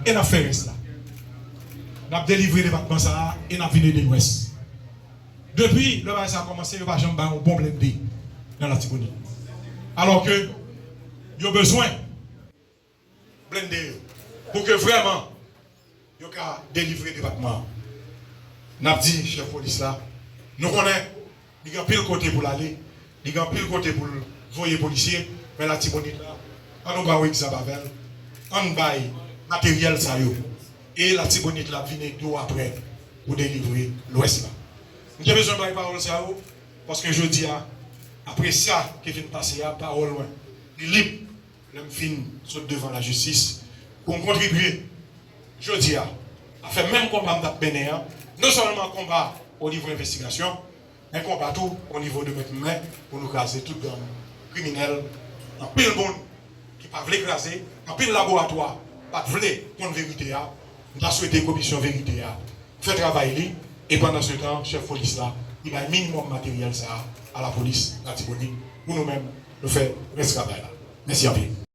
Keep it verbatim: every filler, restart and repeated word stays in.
E n ap fè rès la. N ap delivre depatman sa a e n ap vin ede Lwès. Depi lè bagay sa a kòmanse, yo pa janm bay yon bon blende nan Latibonit. Alò ke yo bezwen blende yo pou ke vrèman yo ka delivre depatman an. N ap di chèf polis la, nou konnen li gen anpil kote pou l ale, li gen anpil kote pou l voye polisye, men Latibonit la, ann nou ba yon egzanp avè l, ann bay materyèl sa yo. E Latibonit la ap vin ede w apre pou delivre Lwès la. M te bezwen bay pawòl sa yo, paske jodi a, apre sa ki fin pase a, pawòl mwen, li lib. Lè m fin sot devan lajistis pou m kontribye jodi a, a fè menm konba m t ap mennen an, non sèlman konba o nivo envestigasyon, men konba tou o nivo de mèt men pou nou kraze tout gang kriminèl. Anpil moun ki pa vle kraze, anpil laboratwa pa t vle konn verite a. M ta swete komisyon verite a fè travay li, e pandan se tan, chèf polis la, li bay minimòm materyèl sa a a lapolis Latibonit pou nou menm, nou fè rès travay la. Mèsi anpil.